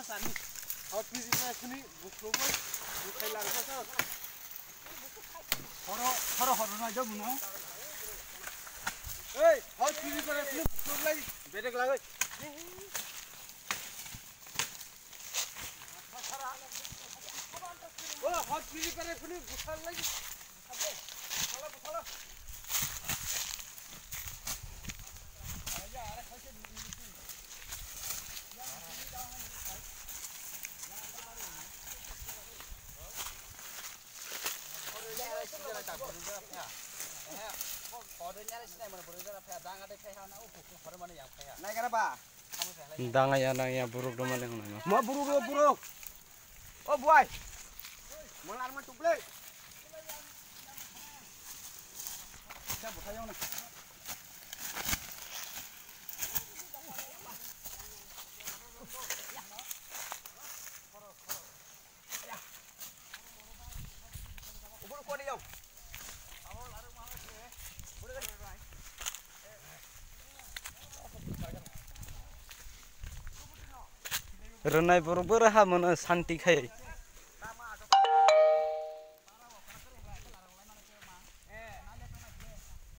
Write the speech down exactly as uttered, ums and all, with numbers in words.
Hot pili parai phuni bukhuk bai bukhai lang kha sa. Horo, horo, horo nai do muno. Ei, hot pili parai phuni bukhuk lai bedek lagai. O, hot pili parai phuni bukhuk lai. Nai gara ba? Dang ya, dang ya, buruk do mane hwnwi. Mo buruk, o buruk. O buai. Mo lar ma tuklei. Sa buthai yong na. Rwnai borok bo raha mano santi khai.